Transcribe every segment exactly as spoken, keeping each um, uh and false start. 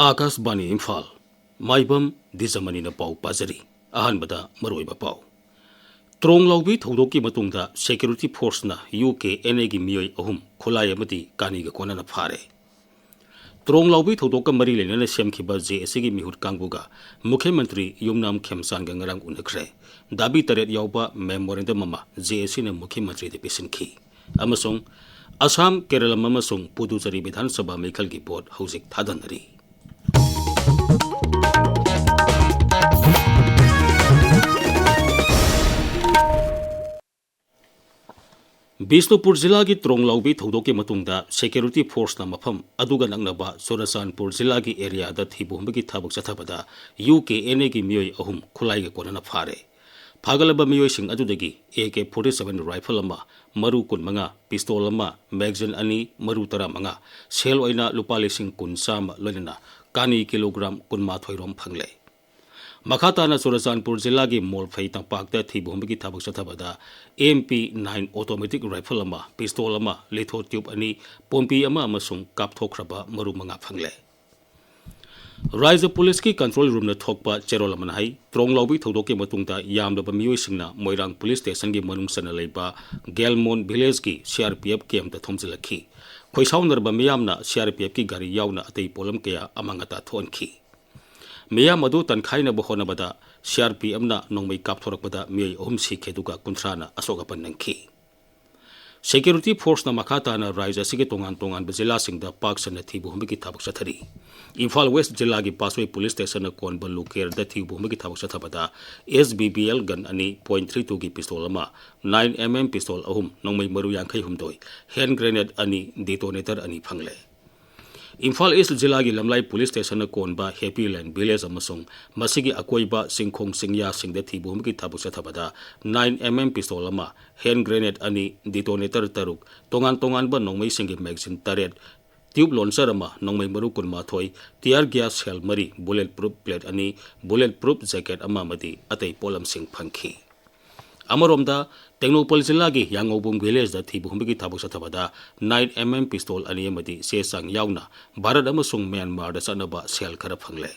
ꯑꯥꯀꯥꯁꯕꯥꯅꯤ ꯏꯝꯐꯥꯜ꯫ ꯃꯥꯏꯕꯝ ꯗꯤꯖꯃꯅꯤꯅ ꯄꯥꯎ ꯄꯥꯖꯔꯤ꯫ ꯑꯍꯥꯟꯕꯗ ꯃꯔꯨꯑꯣꯏꯕ ꯄꯥꯎ꯫ ꯇ꯭ꯔꯣꯡ ꯂꯥꯎꯕꯤ ꯊꯧꯗꯣꯛꯀꯤ ꯃꯇꯨꯡꯗ security forceꯅ ꯌꯨ ꯀꯦ ꯑꯦꯟ ꯑꯦꯒꯤ ꯃꯤꯑꯣꯏ ꯑꯍꯨꯝ ꯈꯨꯠꯂꯥꯏ ꯑꯃꯗꯤ ꯀꯥꯅꯤꯒ ꯀꯣꯟꯅꯅ ꯐꯥꯔꯦ꯫ ꯇ꯭ꯔꯣꯡ ꯂꯥꯎꯕꯤ ꯊꯧꯗꯣꯛꯀ ꯃꯔꯤ ꯂꯩꯅꯅ ꯁꯦꯝꯈꯤꯕ ꯖꯦ ꯑꯦ ꯁꯤꯒꯤ ꯃꯤꯍꯨꯠ ꯀꯥꯡꯕꯨꯒ ꯃꯨꯈ꯭ꯌ ꯃꯟꯇ꯭ꯔꯤ ꯌꯨꯝꯅꯥꯝ ꯈꯦꯝꯆꯥꯟꯒ ꯉꯔꯥꯡ ꯎꯅꯈ꯭ꯔꯦ꯫ ꯗꯥꯕꯤ ꯇꯔꯦꯠ ꯌꯥꯎꯕ memorandum ꯑꯃ ꯖꯦ ꯑꯦ ꯁꯤꯅ ꯃꯨꯈ꯭ꯌ ꯃꯟꯇ꯭ꯔꯤꯗ ꯄꯤꯁꯤꯟꯈꯤ꯫ ꯑꯃꯁꯨꯡ ꯑꯁꯥꯝ, ꯀꯦꯔꯂꯝ ꯑꯃꯁꯨꯡ ꯄꯨꯗꯨꯆꯦꯔꯤ ꯕꯤꯙꯥꯟ ꯁꯚꯥ ꯃꯤꯈꯜꯒꯤ ꯚꯣꯠ ꯍꯧꯖꯤꯛ ꯊꯥꯗꯅꯔꯤ꯫ ꯕꯤꯁꯅꯨꯄꯨꯔ ꯖꯤꯂꯥꯒꯤ ꯇ꯭ꯔꯣꯡ ꯂꯥꯎꯕꯤ ꯊꯧꯗꯣꯛꯀꯤ ꯃꯇꯨꯡꯗ security forceꯅ ꯃꯐꯝ ꯑꯗꯨꯒ ꯅꯛꯅꯕ ꯆꯨꯔꯆꯥꯟꯄꯨꯔ ꯖꯤꯂꯥꯒꯤ areaꯗ ꯊꯤꯕ ꯍꯨꯝꯕꯒꯤ ꯊꯕꯛ ꯆꯠꯊꯕꯗ ꯌꯨ ꯀꯦ ꯑꯦꯟ ꯑꯦꯒꯤ ꯃꯤꯑꯣꯏ ꯑꯍꯨꯝ ꯈꯨꯠꯂꯥꯏꯒ ꯀꯣꯟꯅꯅ ꯐꯥꯔꯦ꯫ ꯐꯥꯒꯠꯂꯕ ꯃꯤꯑꯣꯏꯁꯤꯡ ꯑꯗꯨꯗꯒꯤ A K forty seven rifle ꯑꯃ, ꯃꯔꯨ ꯀꯨꯟꯃꯉꯥ, pistol ꯑꯃ, magazine ꯑꯅꯤ, ꯃꯔꯨ ꯇꯔꯥꯃꯉꯥ, ꯁꯦꯜ ꯑꯣꯏꯅ ꯂꯨꯄꯥ ꯂꯤꯁꯤꯡ ꯀꯨꯟ ꯆꯥꯝꯃ, ꯂꯣꯏꯅꯅ ꯀꯥꯅꯤ ꯀꯤꯂꯣꯒ꯭ꯔꯥꯝ ꯀꯨꯟꯃꯥꯊꯣꯏ ꯔꯣꯝ ꯐꯪꯂꯦ꯫ ꯃꯈꯥ ꯇꯥꯅ ꯆꯨꯔꯆꯥꯟꯄꯨꯔ ꯖꯤꯂꯥꯒꯤ ꯃꯣꯜꯐꯩ ꯇꯝꯄꯥꯛꯇ ꯊꯤꯕ ꯍꯨꯝꯕꯒꯤ ꯊꯕꯛ ꯆꯠꯊꯕꯗ M P nine automatic rifle ꯑꯃ, pistol ꯑꯃ, litho tube ꯑꯅꯤ, ꯄꯣꯝꯄꯤ ꯑꯃ ꯑꯃꯁꯨꯡ ꯀꯥꯞꯊꯣꯛꯈ꯭ꯔꯕ ꯃꯔꯨ ꯃꯉꯥ ꯐꯪꯂꯦ꯫ ꯔꯥꯖ꯭ꯌ ꯄꯨꯂꯤꯁꯀꯤ control roomꯅ ꯊꯣꯛꯄ ꯆꯦꯔꯣꯜ ꯑꯃꯅ ꯍꯥꯏ, ꯇ꯭ꯔꯣꯡ ꯂꯥꯎꯕꯤ ꯊꯧꯗꯣꯛꯀꯤ ꯃꯇꯨꯡꯗ ꯌꯥꯝꯂꯕ ꯃꯤꯑꯣꯏꯁꯤꯡꯅ ꯃꯣꯏꯔꯥꯡ police stationꯒꯤ ꯃꯅꯨꯡ ꯆꯟꯅ ꯂꯩꯕ ꯒꯦꯜꯃꯣꯟ villageꯀꯤ C R P F campꯇ ꯊꯣꯝꯖꯤꯜꯂꯛꯈꯤ꯫ ꯈꯣꯏꯁꯥꯎꯅꯔꯕ ꯃꯤꯌꯥꯝꯅ C R P Fꯀꯤ ꯒꯥꯔꯤ ꯌꯥꯎꯅ ꯑꯇꯩ ꯄꯣꯠꯂꯝ ꯀꯌꯥ ꯑꯃꯥꯡ ꯑꯇꯥ ꯊꯣꯛꯍꯟꯈꯤ꯫ ꯃꯤꯌꯥꯝ ꯑꯗꯨ ꯇꯟꯈꯥꯏꯅꯕ ꯍꯣꯠꯅꯕꯗ C R P Fꯅ ꯅꯣꯡꯃꯩ ꯀꯥꯞꯊꯣꯔꯛꯄꯗ ꯃꯤꯑꯣꯏ ꯑꯍꯨꯝ ꯁꯤꯈꯤ, ꯑꯗꯨꯒ ꯀꯨꯟꯊ꯭ꯔꯥꯅ ꯑꯁꯣꯛ ꯑꯄꯟ ꯅꯪꯈꯤ꯫ Security forceꯅ ꯃꯈꯥ ꯇꯥꯅ ꯔꯥꯖ꯭ꯌ ꯑꯁꯤꯒꯤ ꯇꯣꯉꯥꯟ ꯇꯣꯉꯥꯟꯕ ꯖꯤꯂꯥꯁꯤꯡꯗ ꯄꯥꯛ ꯁꯟꯅ ꯊꯤꯕ ꯍꯨꯝꯕꯒꯤ ꯊꯕꯛ ꯆꯠꯊꯔꯤ꯫ ꯏꯝꯐꯥꯜ West ꯖꯤꯂꯥꯒꯤ ꯄꯥꯠꯁꯣꯏ police stationꯅ ꯀꯣꯟꯕ ꯂꯨꯀꯦꯔꯗ ꯊꯤꯕ ꯍꯨꯝꯕꯒꯤ ꯊꯕꯛ ꯆꯠꯊꯕꯗ S B B L gun ꯑꯅꯤ, point three twoꯒꯤ pistol ꯑꯃ, nine M M pistol ꯑꯍꯨꯝ, ꯅꯣꯡꯃꯩ ꯃꯔꯨ ꯌꯥꯡꯈꯩ ꯍꯨꯝꯗꯣꯏ, hand grenade ꯑꯅꯤ, detonator ꯑꯅꯤ ꯐꯪꯂꯦ꯫ ꯏꯝꯐꯥꯜ East ꯖꯤꯂꯥꯒꯤ ꯂꯝꯂꯥꯏ police stationꯅ ꯀꯣꯟꯕ Happy Land village ꯑꯃꯁꯨꯡ ꯃꯁꯤꯒꯤ ꯑꯀꯣꯏꯕ ꯆꯤꯡꯈꯣꯡ ꯆꯤꯡꯌꯥꯁꯤꯡꯗ ꯊꯤꯕ ꯍꯨꯝꯕꯒꯤ ꯊꯕꯛ ꯆꯠꯊꯕꯗ nine M M pistol ꯑꯃ, hand grenade ꯑꯅꯤ, detonator ꯇꯔꯨꯛ, ꯇꯣꯉꯥꯟ ꯇꯣꯉꯥꯟꯕ ꯅꯣꯡꯃꯩꯁꯤꯡꯒꯤ magazine ꯇꯔꯦꯠ, tube launcher ꯑꯃ, ꯅꯣꯡꯃꯩ ꯃꯔꯨ ꯀꯨꯟꯃꯥꯊꯣꯏ, tear gas shell ꯃꯔꯤ, bullet proof plate ꯑꯅꯤ, bullet proof jacket ꯑꯃ ꯑꯃꯗꯤ ꯑꯇꯩ ꯄꯣꯠꯂꯝꯁꯤꯡ ꯐꯪꯈꯤ꯫ ꯑꯃꯔꯣꯝꯗ, ꯇꯦꯡꯅꯧꯄꯜ ꯖꯤꯂꯥꯒꯤ ꯌꯥꯉꯧꯕꯨꯝ ꯚꯤꯂꯦꯖꯇ ꯊꯤꯕ ꯍꯨꯝꯕꯒꯤ ꯊꯕꯛ ꯆꯠꯊꯕꯗ nine M M pistol ꯑꯅꯤ ꯑꯃꯗꯤ ꯆꯦ ꯆꯥꯡ ꯌꯥꯎꯅ ꯚꯥꯔꯠ ꯑꯃꯁꯨꯡ ꯃ꯭ꯌꯥꯟꯃꯥꯔꯗ ꯆꯠꯅꯕ ꯁꯦꯜ ꯈꯔ ꯐꯪꯂꯦ꯫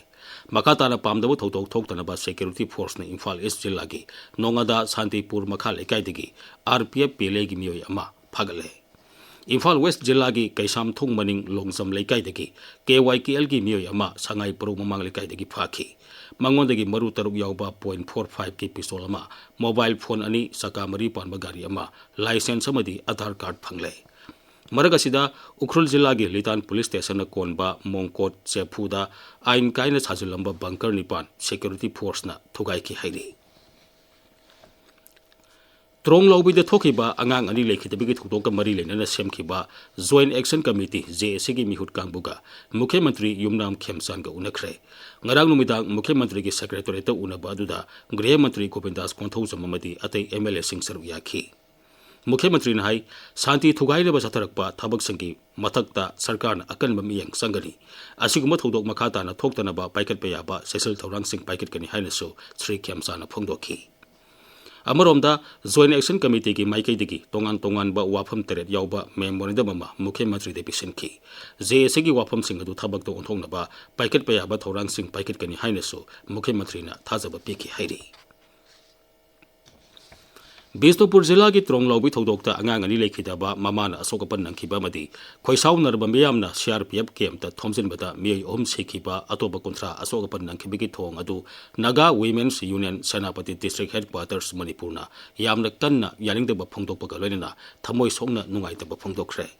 ꯃꯈꯥ ꯇꯥꯅ ꯄꯥꯝꯗꯕ ꯊꯧꯗꯣꯛ ꯊꯣꯛꯇꯅꯕ security forceꯅ ꯏꯝꯐꯥꯜ ꯏꯁ ꯖꯤꯂꯥꯒꯤ ꯅꯣꯉꯥꯗꯥ ꯁꯥꯟꯇꯤꯄꯨꯔ ꯃꯈꯥ ꯂꯩꯀꯥꯏꯗꯒꯤ R P F ꯄꯦꯂꯦꯒꯤ ꯃꯤꯑꯣꯏ ꯑꯃ ꯐꯥꯒꯠꯂꯦ꯫ ꯏꯝꯐꯥꯜ ꯋꯦꯁ ꯖꯤꯂꯥꯒꯤ ꯀꯩꯁꯥꯝꯊꯣꯡ ꯃꯅꯤꯡ ꯂꯣꯡꯖꯝ ꯂꯩꯀꯥꯏꯗꯒꯤ K Y K Lꯒꯤ ꯃꯤꯑꯣꯏ ꯑꯃ ꯁꯉꯥꯏ ꯄꯔꯧ ꯃꯃꯥꯡ ꯂꯩꯀꯥꯏꯗꯒꯤ ꯐꯥꯈꯤ꯫ ꯃꯉꯣꯟꯗꯒꯤ ꯃꯔꯨ ꯇꯔꯨꯛ ꯌꯥꯎꯕ point four five ꯀꯤ pistol ꯑꯃ, mobile phone ꯑꯅꯤ, ꯆꯀꯥ ꯃꯔꯤ ꯄꯥꯟꯕ ꯒꯥꯔꯤ ꯑꯃ, license ꯑꯃꯗꯤ Aadhaar card ꯐꯪꯂꯦ꯫ ꯃꯔꯛ ꯑꯁꯤꯗ, ꯎꯈ꯭ꯔꯨꯜ ꯖꯤꯂꯥꯒꯤ ꯂꯤꯇꯥꯟ police stationꯅ ꯀꯣꯟꯕ ꯃꯣꯡꯀꯣꯠ ꯆꯦꯐꯨꯗ ꯑꯥꯏꯟ ꯀꯥꯏꯅ ꯁꯥꯖꯤꯜꯂꯝꯕ bunker ꯅꯤꯄꯥꯟ security forceꯅ ꯊꯨꯒꯥꯏꯈꯤ ꯍꯥꯏꯔꯤ꯫ ꯇ꯭ꯔꯣꯡ ꯂꯥꯎꯕꯤꯗ ꯊꯣꯛꯈꯤꯕ ꯑꯉꯥꯡ ꯑꯅꯤ ꯂꯩꯈꯤꯗꯕꯒꯤ ꯊꯧꯗꯣꯛꯀ ꯃꯔꯤ ꯂꯩꯅꯅ ꯁꯦꯝꯈꯤꯕ Joint Action Committee, J A Cꯒꯤ ꯃꯤꯍꯨꯠ ꯀꯥꯡꯕꯨꯒ ꯃꯨꯈ꯭ꯌ ꯃꯟꯇ꯭ꯔꯤ ꯌꯨꯝꯅꯥꯝ ꯈꯦꯝꯆꯥꯟꯒ ꯎꯅꯈ꯭ꯔꯦ꯫ ꯉꯔꯥꯡ ꯅꯨꯃꯤꯗꯥꯡ ꯃꯨꯈ꯭ꯌ ꯃꯟꯇ꯭ꯔꯤꯒꯤ secretariatꯇ ꯎꯅꯕ ꯑꯗꯨꯗ ꯒ꯭ꯔꯤꯍ ꯃꯟꯇ꯭ꯔꯤ ꯒꯣꯕꯤꯟꯗꯥꯁ ꯀꯣꯟꯊꯧꯖꯝ ꯑꯃꯗꯤ ꯑꯇꯩ M L Aꯁꯤꯡ ꯁꯔꯨꯛ ꯌꯥꯈꯤ꯫ ꯃꯨꯈ꯭ꯌ ꯃꯟꯇ꯭ꯔꯤꯅ ꯍꯥꯏ, ꯁꯥꯟꯇꯤ ꯊꯨꯒꯥꯏꯅꯕ ꯆꯠꯊꯔꯛꯄ ꯊꯕꯛꯁꯤꯡꯒꯤ ꯃꯊꯛꯇ ꯁꯔꯀꯥꯔꯅ ꯑꯀꯟꯕ ꯃꯤꯠꯌꯦꯡ ꯆꯪꯒꯅꯤ꯫ ꯑꯁꯤꯒꯨꯝꯕ ꯊꯧꯗꯣꯛ ꯃꯈꯥ ꯇꯥꯅ ꯊꯣꯛꯇꯅꯕ ꯄꯥꯏꯈꯠꯄ ꯌꯥꯕ ꯆꯦꯛꯁꯤꯜ ꯊꯧꯔꯥꯡꯁꯤꯡ ꯄꯥꯏꯈꯠꯀꯅꯤ ꯍꯥꯏꯅꯁꯨ ꯁ꯭ꯔꯤ ꯈꯦꯝꯆꯥꯅ ꯐꯣꯡꯗꯣꯛꯈꯤ꯫ ꯑꯃꯔꯣꯝꯗ, Joint Action Committeeꯒꯤ ꯃꯥꯏꯀꯩꯗꯒꯤ ꯇꯣꯉꯥꯟ ꯇꯣꯉꯥꯟꯕ ꯋꯥꯐꯝ ꯇꯔꯦꯠ ꯌꯥꯎꯕ memorandum ꯑꯃ ꯃꯨꯈ꯭ꯌ ꯃꯟꯇ꯭ꯔꯤꯗ ꯄꯤꯁꯤꯟꯈꯤ꯫ J A Cꯒꯤ ꯋꯥꯐꯝꯁꯤꯡ ꯑꯗꯨ ꯊꯕꯛꯇ ꯑꯣꯟꯊꯣꯛꯅꯕ ꯄꯥꯏꯈꯠꯄ ꯌꯥꯕ ꯊꯧꯔꯥꯡꯁꯤꯡ ꯄꯥꯏꯈꯠꯀꯅꯤ ꯍꯥꯏꯅꯁꯨ ꯃꯨꯈ꯭ꯌ ꯃꯟꯇ꯭ꯔꯤꯅ ꯊꯥꯖꯕ ꯄꯤꯈꯤ ꯍꯥꯏꯔꯤ꯫ ꯕꯤꯁꯅꯨꯄꯨꯔ ꯖꯤꯂꯥꯒꯤ ꯇ꯭ꯔꯣꯡ ꯂꯥꯎꯕꯤ ꯊꯧꯗꯣꯛꯇ ꯑꯉꯥꯡ ꯑꯅꯤ ꯂꯩꯈꯤꯗꯕ, ꯃꯃꯥꯅ ꯑꯁꯣꯛ ꯑꯄꯟ ꯅꯪꯈꯤꯕ ꯑꯃꯗꯤ ꯈꯣꯏꯁꯥꯎꯅꯔꯕ ꯃꯤꯌꯥꯝꯅ C R P F campꯇ ꯊꯣꯝꯖꯤꯟꯕꯗ ꯃꯤꯑꯣꯏ ꯑꯍꯨꯝ ꯁꯤꯈꯤꯕ, ꯑꯇꯣꯞꯄ ꯀꯨꯟꯊ꯭ꯔꯥ ꯑꯁꯣꯛ ꯑꯄꯟ ꯅꯪꯈꯤꯕꯒꯤ ꯊꯧꯑꯣꯡ ꯑꯗꯨ Naga Women's Union, Senapati District Headquarters, ꯃꯅꯤꯄꯨꯔꯅ ꯌꯥꯝꯅ ꯀꯟꯅ ꯌꯥꯅꯤꯡꯗꯕ ꯐꯣꯡꯗꯣꯛꯄꯒ ꯂꯣꯏꯅꯅ ꯊꯃꯣꯏ ꯁꯣꯛꯅ ꯅꯨꯡꯉꯥꯏꯇꯕ ꯐꯣꯡꯗꯣꯛꯈ꯭ꯔꯦ꯫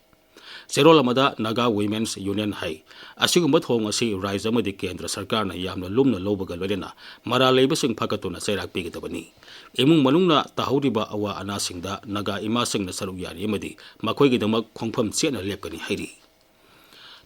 ꯆꯦꯔꯣꯜ ꯑꯃꯗ Naga Women's Union ꯍꯥꯏ, ꯑꯁꯤꯒꯨꯝꯕ ꯊꯧꯑꯣꯡ ꯑꯁꯤ ꯔꯥꯖ꯭ꯌ ꯑꯃꯗꯤ ꯀꯦꯟꯗ꯭ꯔ ꯁꯔꯀꯥꯔꯅ ꯌꯥꯝꯅ ꯂꯨꯝꯅ ꯂꯧꯕꯒ ꯂꯣꯏꯅꯅ ꯃꯔꯥꯜ ꯂꯩꯕꯁꯤꯡ ꯐꯒꯠꯇꯨꯅ ꯆꯩꯔꯥꯛ ꯄꯤꯒꯗꯕꯅꯤ꯫ ꯏꯃꯨꯡ ꯃꯅꯨꯡꯅ ꯇꯥꯍꯧꯔꯤꯕ ꯑꯋꯥ ꯑꯅꯥꯁꯤꯡꯗ ꯅꯥꯒꯥ ꯏꯃꯥꯁꯤꯡꯅ ꯁꯔꯨꯛ ꯌꯥꯔꯤ ꯑꯃꯗꯤ ꯃꯈꯣꯏꯒꯤꯗꯃꯛ ꯈꯣꯡꯐꯝ ꯆꯦꯠꯅ ꯂꯦꯞꯀꯅꯤ ꯍꯥꯏꯔꯤ꯫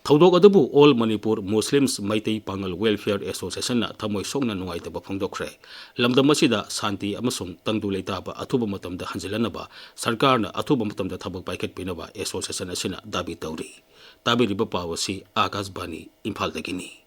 ꯊꯧꯗꯣꯛ ꯑꯗꯨꯕꯨ All Manipur Muslims ꯃꯩꯇꯩ ꯄꯥꯉꯜ Welfare Associationꯅ ꯊꯃꯣꯏ ꯁꯣꯛꯅ ꯅꯨꯡꯉꯥꯏꯇꯕ ꯐꯣꯡꯗꯣꯛꯈ꯭ꯔꯦ꯫ ꯂꯝꯗꯝ ꯑꯁꯤꯗ ꯁꯥꯟꯇꯤ ꯑꯃꯁꯨꯡ ꯇꯪꯗꯨ ꯂꯩꯇꯥꯕ ꯑꯊꯨꯕ ꯃꯇꯝꯗ ꯍꯟꯖꯤꯜꯍꯟꯅꯕ ꯁꯔꯀꯥꯔꯅ ꯑꯊꯨꯕ ꯃꯇꯝꯗ ꯊꯕꯛ ꯄꯥꯏꯈꯠꯄꯤꯅꯕ association ꯑꯁꯤꯅ ꯗꯥꯕꯤ ꯇꯧꯔꯤ꯫ ꯇꯥꯕꯤꯔꯤꯕ ꯄꯥꯎ ꯑꯁꯤ ꯑꯥꯀꯥꯁꯕꯥꯅꯤ ꯏꯝꯐꯥꯜꯗꯒꯤꯅꯤ꯫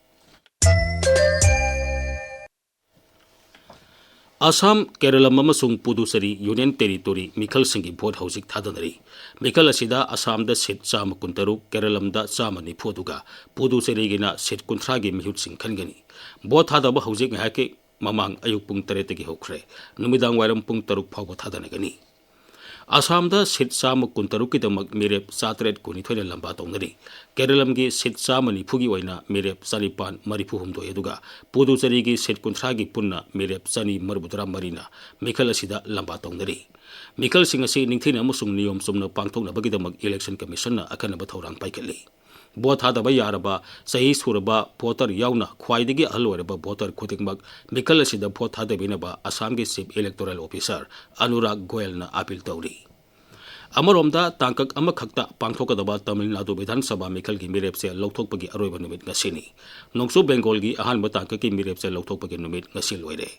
ꯑꯁꯥꯝ, ꯀꯦꯔꯂꯝ ꯑꯃꯁꯨꯡ ꯄꯨꯗꯨꯆꯦꯔꯤ ꯌꯨꯅꯤꯌꯟ ꯇꯦꯔꯤꯇꯣꯔꯤ ꯃꯤꯈꯜꯁꯤꯡꯒꯤ ꯚꯣꯠ ꯍꯧꯖꯤꯛ ꯊꯥꯗꯅꯔꯤ꯫ ꯃꯤꯈꯜ ꯑꯁꯤꯗ ꯑꯁꯥꯝꯗ ꯁꯤꯠ ꯆꯥꯝꯃ ꯀꯨꯟꯇꯔꯨꯛ, ꯀꯦꯔꯂꯝꯗ ꯆꯥꯝꯃ ꯅꯤꯐꯨ, ꯑꯗꯨꯒ ꯄꯨꯗꯨꯆꯦꯔꯤꯒꯤꯅ ꯁꯤꯠ ꯀꯨꯟꯊ꯭ꯔꯥꯒꯤ ꯃꯤꯍꯨꯠꯁꯤꯡ ꯈꯟꯒꯅꯤ꯫ ꯚꯣꯠ ꯊꯥꯗꯕ ꯍꯧꯖꯤꯛ ꯉꯥꯏꯍꯥꯛꯀꯤ ꯃꯃꯥꯡ ꯑꯌꯨꯛ ꯄꯨꯡ ꯇꯔꯦꯠꯇꯒꯤ ꯍꯧꯈ꯭ꯔꯦ꯫ ꯅꯨꯃꯤꯗꯥꯡ ꯋꯥꯏꯔꯝ ꯄꯨꯡ ꯇꯔꯨꯛ ꯐꯥꯎꯕ ꯊꯥꯗꯅꯒꯅꯤ꯫ ꯑꯁꯥꯝꯗ ꯁꯤꯠ ꯆꯥꯝꯃ ꯀꯨꯟꯇꯔꯨꯛꯀꯤꯗꯃꯛ ꯃꯤꯔꯦꯞ ꯆꯥꯇꯔꯦꯠ ꯀꯨꯟꯅꯤꯊꯣꯏꯅ ꯂꯝꯕꯥ ꯇꯧꯅꯔꯤ꯫ ꯀꯦꯔꯂꯝꯒꯤ ꯁꯤꯠ ꯆꯥꯝꯃ ꯅꯤꯐꯨꯒꯤ ꯑꯣꯏꯅ ꯃꯤꯔꯦꯞ ꯆꯅꯤꯄꯥꯟ ꯃꯔꯤꯐꯨ ꯍꯨꯝꯗꯣꯏ, ꯑꯗꯨꯒ ꯄꯨꯗꯨꯆꯦꯔꯤꯒꯤ ꯁꯤꯠ ꯀꯨꯟꯊ꯭ꯔꯥꯒꯤ ꯄꯨꯟꯅ ꯃꯤꯔꯦꯞ ꯆꯅꯤ ꯃꯔꯤꯐꯨꯇꯔꯥ ꯃꯔꯤꯅ ꯃꯤꯈꯜ ꯑꯁꯤꯗ ꯂꯝꯕꯥ ꯇꯧꯅꯔꯤ꯫ ꯃꯤꯈꯜꯁꯤꯡ ꯑꯁꯤ ꯅꯤꯡꯊꯤꯅ ꯑꯃꯁꯨꯡ ꯅꯤꯌꯣꯝ ꯆꯨꯝꯅ ꯄꯥꯡꯊꯣꯛꯅꯕꯒꯤꯗꯃꯛ ꯏꯂꯦꯛꯁꯟ ꯀꯃꯤꯁꯟꯅ ꯑꯈꯟꯅꯕ ꯊꯧꯔꯥꯡ ꯄꯥꯏꯈꯠꯂꯤ꯫ ꯚꯣꯠ ꯊꯥꯗꯕ ꯌꯥꯔꯕ, ꯆꯍꯤ ꯁꯨꯔꯕ ꯚꯣꯇꯔ ꯌꯥꯎꯅ ꯈ꯭ꯋꯥꯏꯗꯒꯤ ꯑꯍꯜ ꯑꯣꯏꯔꯕ ꯚꯣꯇꯔ ꯈꯨꯗꯤꯡꯃꯛ ꯃꯤꯈꯜ ꯑꯁꯤꯗ ꯚꯣꯠ ꯊꯥꯗꯕꯤꯅꯕ ꯑꯁꯥꯝꯒꯤ chief electoral officer Anurag ꯒꯣꯌꯜꯅ appeal ꯇꯧꯔꯤ꯫ ꯑꯃꯔꯣꯝꯗ, ꯇꯥꯡꯀꯛ ꯑꯃꯈꯛꯇ ꯄꯥꯡꯊꯣꯛꯀꯗꯕ ꯇꯥꯃꯤꯜ ꯅꯥꯗꯨ ꯕꯤꯙꯥꯟ ꯁꯚꯥ ꯃꯤꯈꯜꯒꯤ ꯃꯤꯔꯦꯞꯁꯦ ꯂꯧꯊꯣꯛꯄꯒꯤ ꯑꯔꯣꯏꯕ ꯅꯨꯃꯤꯠ ꯉꯁꯤꯅꯤ꯫ ꯅꯣꯡꯆꯨꯞ ꯕꯦꯡꯒꯣꯜꯒꯤ ꯑꯍꯥꯟꯕ ꯇꯥꯡꯀꯛꯀꯤ ꯃꯤꯔꯦꯞꯁꯦ ꯂꯧꯊꯣꯛꯄꯒꯤ ꯅꯨꯃꯤꯠ ꯉꯁꯤ ꯂꯣꯏꯔꯦ꯫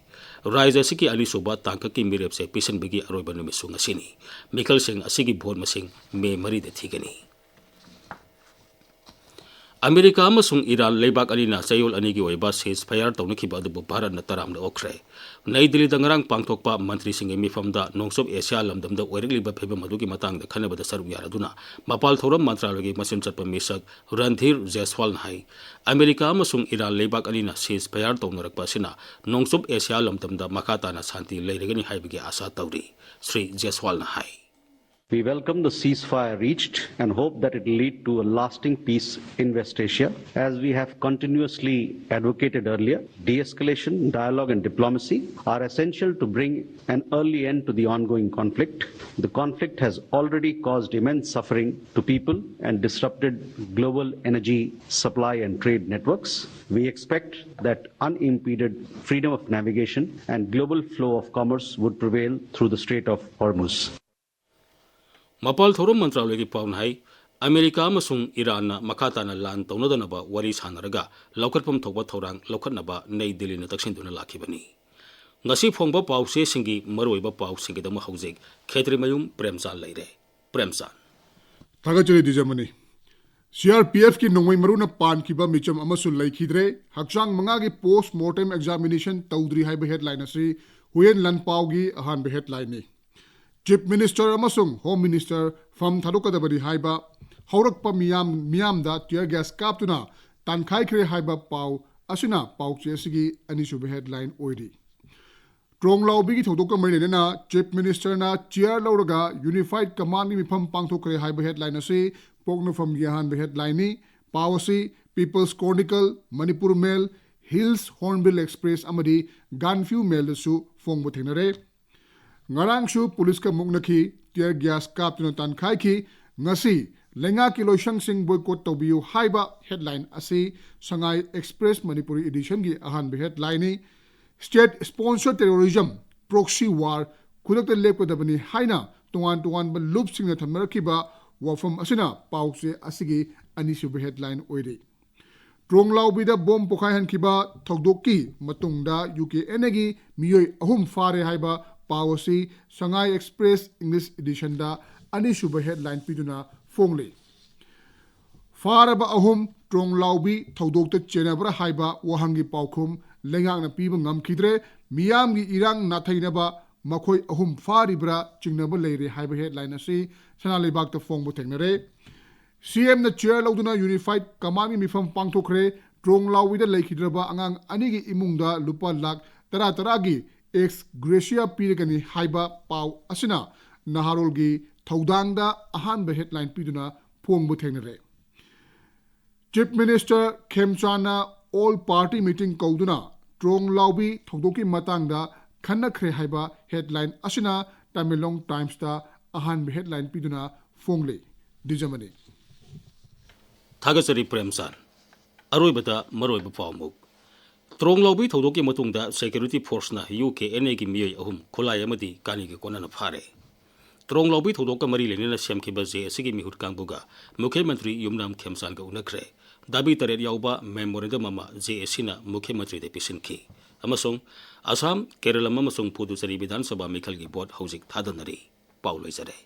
ꯔꯥꯖ꯭ꯌ ꯑꯁꯤꯒꯤ ꯑꯅꯤꯁꯨꯕ ꯇꯥꯡꯀꯛꯀꯤ ꯃꯤꯔꯦꯞꯁꯦ ꯄꯤꯁꯤꯟꯕꯒꯤ ꯑꯔꯣꯏꯕ ꯅꯨꯃꯤꯠꯁꯨ ꯉꯁꯤꯅꯤ꯫ ꯃꯤꯈꯜꯁꯤꯡ ꯑꯁꯤꯒꯤ ꯚꯣꯠ ꯃꯁꯤꯡ ꯃꯦ ꯃꯔꯤꯗ ꯊꯤꯒꯅꯤ꯫ ꯑꯃꯦꯔꯤꯀꯥ ꯑꯃꯁꯨꯡ ꯏꯔꯥꯟ ꯂꯩꯕꯥꯛ ꯑꯅꯤꯅ ꯆꯌꯣꯜ ꯑꯅꯤꯒꯤ ꯑꯣꯏꯕ ceasefire ꯇꯧꯅꯈꯤꯕ ꯑꯗꯨꯕꯨ ꯚꯥꯔꯠꯅ ꯇꯔꯥꯝꯅ ꯑꯣꯛꯈ꯭ꯔꯦ꯫ ꯅꯩ ꯗꯤꯜꯂꯤꯗ ꯉꯔꯥꯡ ꯄꯥꯡꯊꯣꯛꯄ ꯃꯟꯇ꯭ꯔꯤꯁꯤꯡꯒꯤ ꯃꯤꯐꯝꯗ ꯅꯣꯡꯆꯨꯞ ꯑꯦꯁꯤꯌꯥ ꯂꯝꯗꯝꯗ ꯑꯣꯏꯔꯛꯂꯤꯕ ꯐꯤꯕꯝ ꯑꯗꯨꯒꯤ ꯃꯇꯥꯡꯗ ꯈꯟꯅꯕꯗ ꯁꯔꯨꯛ ꯌꯥꯔꯗꯨꯅ ꯃꯄꯥꯜ ꯊꯧꯔꯝ ꯃꯟꯇ꯭ꯔꯥꯂꯌꯒꯤ ꯃꯆꯤꯟ ꯆꯠꯄ ꯃꯤꯁꯛ ꯔꯟꯙꯤꯔ ꯖꯦꯁꯋꯥꯜꯅ ꯍꯥꯏ, ꯑꯃꯦꯔꯤꯀꯥ ꯑꯃꯁꯨꯡ ꯏꯔꯥꯟ ꯂꯩꯕꯥꯛ ꯑꯅꯤꯅ ceasefire ꯇꯧꯅꯔꯛꯄ ꯑꯁꯤꯅ ꯅꯣꯡꯆꯨꯞ ꯑꯦꯁꯤꯌꯥ ꯂꯝꯗꯝꯗ ꯃꯈꯥ ꯇꯥꯅ ꯁꯥꯟꯇꯤ ꯂꯩꯔꯒꯅꯤ ꯍꯥꯏꯕꯒꯤ ꯑꯥꯁꯥ ꯇꯧꯔꯤ, ꯁ꯭ꯔꯤ ꯖꯦꯁꯋꯥꯜꯅ ꯍꯥꯏ꯫ We welcome the ceasefire reached and hope that it will lead to a lasting peace in West Asia. As we have continuously advocated earlier, de-escalation, dialogue, and diplomacy are essential to bring an early end to the ongoing conflict. The conflict has already caused immense suffering to people and disrupted global energy supply and trade networks. We expect that unimpeded freedom of navigation and global flow of commerce would prevail through the Strait of Hormuz. ꯃꯄꯥꯜ ꯊꯧꯔꯝ ꯃꯟꯇ꯭ꯔꯥꯂꯌꯒꯤ ꯄꯥꯎꯅ ꯍꯥꯏ, America ꯑꯃꯁꯨꯡ ꯏꯔꯥꯟꯅ ꯃꯈꯥ ꯇꯥꯅ ꯂꯥꯟ ꯇꯧꯅꯗꯅꯕ ꯋꯥꯔꯤ ꯁꯥꯟꯅꯔꯒ ꯂꯧꯈꯠꯐꯝ ꯊꯣꯛꯄ ꯊꯧꯔꯥꯡ ꯂꯧꯈꯠꯅꯕ ꯅꯩ ꯗꯤꯜꯂꯤꯅ ꯇꯛꯁꯤꯟꯗꯨꯅ ꯂꯥꯛꯈꯤꯕꯅꯤ꯫ ꯉꯁꯤ ꯐꯣꯡꯕ ꯄꯥꯎꯆꯦꯁꯤꯡꯒꯤ ꯃꯔꯨꯑꯣꯏꯕ ꯄꯥꯎꯁꯤꯡꯒꯤꯗꯃꯛ ꯍꯧꯖꯤꯛ ꯈꯦꯇ꯭ꯔꯤꯃꯌꯨꯝ ꯄ꯭ꯔꯦꯝꯆꯥꯟ ꯂꯩꯔꯦ꯫ ꯄ꯭ꯔꯦꯝꯆꯥꯟ꯫ ꯊꯥꯒꯠꯆꯔꯤ ꯗꯤꯖꯃꯅꯤ꯫ ꯁꯤ ꯑꯥꯔ ꯄꯤ ꯑꯦꯐꯀꯤ ꯅꯣꯡꯃꯩ ꯃꯔꯨꯅ ꯄꯥꯟꯈꯤꯕ ꯃꯤꯆꯝ ꯑꯃꯁꯨ ꯂꯩꯈꯤꯗ꯭ꯔꯦ꯫ ꯍꯛꯆꯥꯡ ꯃꯉꯥꯒꯤ post mortem examination ꯇꯧꯗ꯭ꯔꯤ ꯍꯥꯏꯕ headline ꯑꯁꯤ ꯍꯨꯌꯦꯟ ꯂꯥꯟꯄꯥꯎꯒꯤ ꯑꯍꯥꯟꯕ ꯍꯦꯗꯂꯥꯏꯟꯅꯤ꯫ ꯆꯤꯐ ꯃꯤꯅꯤꯁꯇꯔ ꯑꯃꯁꯨꯡ ꯍꯣꯝ ꯃꯤꯅꯤꯁꯇꯔ ꯐꯝ ꯊꯥꯗꯣꯛꯀꯗꯕꯅꯤ ꯍꯥꯏꯕ ꯍꯧꯔꯛꯄ ꯃꯤꯌꯥꯝ ꯃꯤꯌꯥꯝꯗ ꯇꯤꯌꯔ ꯒ꯭ꯌꯥꯁ ꯀꯥꯞꯇꯨꯅ ꯇꯥꯟꯈꯥꯏꯈ꯭ꯔꯦ ꯍꯥꯏꯕ ꯄꯥꯎ ꯑꯁꯤꯅ ꯄꯥꯎꯆꯦ ꯑꯁꯤꯒꯤ ꯑꯅꯤꯁꯨꯕ ꯍꯦꯗꯂꯥꯏꯟ ꯑꯣꯏꯔꯤ꯫ ꯇ꯭ꯔꯣꯡꯂꯥꯎꯕꯤꯒꯤ ꯊꯧꯗꯣꯛꯀ ꯃꯔꯤ ꯂꯩꯅꯅ ꯆꯤꯐ ꯃꯤꯅꯤꯁꯇꯔꯅ ꯆꯤꯌꯔ ꯂꯧꯔꯒ ꯌꯨꯅꯤꯐꯥꯏꯠ ꯀꯃꯥꯟꯒꯤ ꯃꯤꯐꯝ ꯄꯥꯡꯊꯣꯛꯈ꯭ꯔꯦ ꯍꯥꯏꯕ ꯍꯦꯗꯂꯥꯏꯟ ꯑꯁꯤ ꯄꯣꯛꯅꯐꯝꯒꯤ ꯑꯍꯥꯟꯕ ꯍꯦꯗꯂꯥꯏꯟꯅꯤ꯫ ꯄꯥꯎ ꯑꯁꯤ ꯄꯤꯄꯜꯁ ꯀ꯭ꯔꯣꯅꯤꯀꯜ, ꯃꯅꯤꯄꯨꯔ ꯃꯦꯜ, ꯍꯤꯜꯁ ꯍꯣꯔꯟꯕꯤꯜ ꯑꯦꯛꯁꯄ꯭ꯔꯦꯁ ꯑꯃꯗꯤ ꯒꯥꯟꯐ꯭ꯌꯨ ꯃꯦꯜꯗꯁꯨ ꯐꯣꯡꯕ ꯊꯦꯡꯅꯔꯦ꯫ ꯉꯔꯥꯡꯁꯨ ꯄꯨꯂꯤꯁꯀ ꯃꯨꯛꯅꯈꯤ, ꯇꯤꯌꯔ ꯒ꯭ꯌꯥꯁ ꯀꯥꯞꯇꯨꯅ ꯇꯥꯟꯈꯥꯏꯈꯤ꯫ ꯉꯁꯤ ꯂꯩꯉꯥꯛꯀꯤ ꯂꯣꯏꯁꯪꯁꯤꯡ ꯕꯣꯏꯀꯣꯠ ꯇꯧꯕꯤꯌꯨ ꯍꯥꯏꯕ ꯍꯦꯗꯂꯥꯏꯟ ꯑꯁꯤ ꯁꯉꯥꯏ ꯑꯦꯛꯁꯄ꯭ꯔꯦꯁ ꯃꯅꯤꯄꯨꯔꯤ ꯏꯗꯤꯁꯟꯒꯤ ꯑꯍꯥꯟꯕ ꯍꯦꯗꯂꯥꯏꯟꯅꯤ꯫ ꯁ꯭ꯇꯦꯠ ꯁ꯭ꯄꯣꯟꯁꯔ ꯇꯦꯔꯣꯔꯤꯖꯝ, ꯄ꯭ꯔꯣꯛꯁꯤ ꯋꯥꯔ ꯈꯨꯗꯛꯇ ꯂꯦꯞꯀꯗꯕꯅꯤ ꯍꯥꯏꯅ ꯇꯣꯉꯥꯟ ꯇꯣꯉꯥꯟꯕ ꯂꯨꯞꯁꯤꯡꯅ ꯊꯝꯅꯔꯛꯈꯤꯕ ꯋꯥꯐꯝ ꯑꯁꯤꯅ ꯄꯥꯎꯆꯦ ꯑꯁꯤꯒꯤ ꯑꯅꯤꯁꯨꯕ ꯍꯦꯗꯂꯥꯏꯟ ꯑꯣꯏꯔꯤ꯫ ꯇ꯭ꯔꯣꯡꯂꯥꯎꯕꯤꯗ ꯕꯣꯝ ꯄꯣꯈꯥꯏꯍꯟꯈꯤꯕ ꯊꯧꯗꯣꯛꯀꯤ ꯃꯇꯨꯡꯗ ꯌꯨ ꯀꯦ ꯑꯦꯟ ꯑꯦꯒꯤ ꯃꯤꯑꯣꯏ ꯑꯍꯨꯝ ꯐꯥꯔꯦ ꯍꯥꯏꯕ ꯄꯥꯎ ꯑꯁꯤ ꯁꯉꯥꯏ ꯑꯦꯛꯁꯄ꯭ꯔꯦꯁ ꯏꯪꯂꯤꯁ ꯏꯗꯤꯁꯟꯗ ꯑꯅꯤꯁꯨꯕ ꯍꯦꯗꯂꯥꯏꯟ ꯄꯤꯗꯨꯅ ꯐꯣꯡꯂꯤ꯫ ꯐꯥꯔꯕ ꯑꯍꯨꯝ ꯇ꯭ꯔꯣꯡꯂꯥꯎꯕꯤ ꯊꯧꯗꯣꯛꯇ ꯆꯦꯟꯅꯕ꯭ꯔꯥ ꯍꯥꯏꯕ ꯋꯥꯍꯪꯒꯤ ꯄꯥꯎꯈꯨꯝ ꯂꯩꯉꯥꯛꯅ ꯄꯤꯕ ꯉꯝꯈꯤꯗ꯭ꯔꯦ꯫ ꯃꯤꯌꯥꯝꯒꯤ ꯏꯔꯥꯡ ꯅꯥꯊꯩꯅꯕ ꯃꯈꯣꯏ ꯑꯍꯨꯝ ꯐꯥꯔꯤꯕ꯭ꯔꯥ ꯆꯤꯡꯅꯕ ꯂꯩꯔꯦ ꯍꯥꯏꯕ ꯍꯦꯗꯂꯥꯏꯟ ꯑꯁꯤ ꯁꯅꯥ ꯂꯩꯕꯥꯛꯇ ꯐꯣꯡꯕ ꯊꯦꯡꯅꯔꯦ꯫ ꯁꯤ ꯑꯦꯝꯅ ꯆꯤꯌꯔ ꯂꯧꯗꯨꯅ ꯌꯨꯅꯤꯐꯥꯏꯠ ꯀꯃꯥꯟꯒꯤ ꯃꯤꯐꯝ ꯄꯥꯡꯊꯣꯛꯈ꯭ꯔꯦ꯫ ꯇ꯭ꯔꯣꯡꯂꯥꯎꯕꯤꯗ ꯂꯩꯈꯤꯗ꯭ꯔꯕ ꯑꯉꯥꯡ ꯑꯅꯤꯒꯤ ꯏꯃꯨꯡꯗ ꯂꯨꯄꯥ ꯂꯥꯈ ꯇꯔꯥ ꯇꯔꯥꯒꯤ ꯑꯦꯛꯁ ꯒ꯭ꯔꯦꯁꯤꯌꯥ ꯄꯤꯔꯒꯅꯤ ꯍꯥꯏꯕ ꯄꯥꯎ ꯑꯁꯤꯅ ꯅꯍꯥꯔꯣꯜꯒꯤ ꯊꯧꯗꯥꯡꯗ ꯑꯍꯥꯟꯕ ꯍꯦꯗꯂꯥꯏꯟ ꯄꯤꯗꯨꯅ ꯐꯣꯡꯕ ꯊꯦꯡꯅꯔꯦ꯫ ꯆꯤꯐ ꯃꯤꯅꯤꯁꯇꯔ ꯈꯦꯝꯆꯥꯟꯅ ꯑꯣꯜ ꯄꯥꯔꯇꯤ ꯃꯤꯇꯤꯡ ꯀꯧꯗꯨꯅ ꯇ꯭ꯔꯣꯡꯂꯥꯎꯕꯤ ꯊꯧꯗꯣꯛꯀꯤ ꯃꯇꯥꯡꯗ ꯈꯟꯅꯈ꯭ꯔꯦ ꯍꯥꯏꯕ ꯍꯦꯗꯂꯥꯏꯟ ꯑꯁꯤꯅ ꯇꯃꯦꯡꯂꯣꯡ ꯇꯥꯏꯝꯁꯇ ꯑꯍꯥꯟꯕ ꯍꯦꯗꯂꯥꯏꯟ ꯄꯤꯗꯨꯅ ꯐꯣꯡꯂꯤ꯫ ꯗꯤꯖꯃꯅꯤ꯫ ꯊꯥꯒꯠꯆꯔꯤ ꯄ꯭ꯔꯦꯝꯆꯥꯟ꯫ ꯑꯔꯣꯏꯕꯗ ꯃꯔꯨꯑꯣꯏꯕ ꯄꯥꯎꯃꯨꯛ꯫ ꯇ꯭ꯔꯣꯡꯂꯥꯎꯕꯤ ꯊꯧꯗꯣꯛꯀꯤ ꯃꯇꯨꯡꯗ ꯁꯦꯀ꯭ꯌꯨꯔꯤꯇꯤ ꯐꯣꯔꯁꯅ ꯌꯨ ꯀꯦ ꯑꯦꯟ ꯑꯦꯒꯤ ꯃꯤꯑꯣꯏ ꯑꯍꯨꯝ ꯈꯨꯠꯂꯥꯏ ꯑꯃꯗꯤ ꯀꯥꯅꯤꯒ ꯀꯣꯟꯅꯅ ꯐꯥꯔꯦ꯫ ꯇ꯭ꯔꯣꯡꯂꯥꯎꯕꯤ ꯊꯧꯗꯣꯛꯀ ꯃꯔꯤ ꯂꯩꯅꯅ ꯁꯦꯝꯈꯤꯕ ꯖꯦ ꯑꯦꯁꯤꯒꯤ ꯃꯤꯍꯨꯠ ꯀꯥꯡꯕꯨꯒ ꯃꯨꯈ꯭ꯌ ꯃꯟꯇ꯭ꯔꯤ ꯌꯨꯝꯅꯥꯝ ꯈꯦꯝꯆꯥꯟꯒ ꯎꯅꯈ꯭ꯔꯦ꯫ ꯗꯥꯕꯤ ꯇꯔꯦꯠ ꯌꯥꯎꯕ ꯃꯦꯃꯣꯔꯦꯟꯗꯝ ꯑꯃ ꯖꯦ ꯑꯦꯁꯤꯅ ꯃꯨꯈ꯭ꯌ ꯃꯟꯇ꯭ꯔꯤꯗ ꯄꯤꯁꯤꯟꯈꯤ꯫ ꯑꯃꯁꯨꯡ ꯑꯁꯥꯝ, ꯀꯦꯔꯂꯝ ꯑꯃꯁꯨꯡ ꯄꯨꯗꯨꯆꯦꯔꯤ ꯕꯤꯙꯥꯟ ꯁꯚꯥ ꯃꯤꯈꯜꯒꯤ ꯚꯣꯠ ꯍꯧꯖꯤꯛ ꯊꯥꯗꯅꯔꯤ꯫ ꯄꯥꯎ ꯂꯣꯏꯖꯔꯦ꯫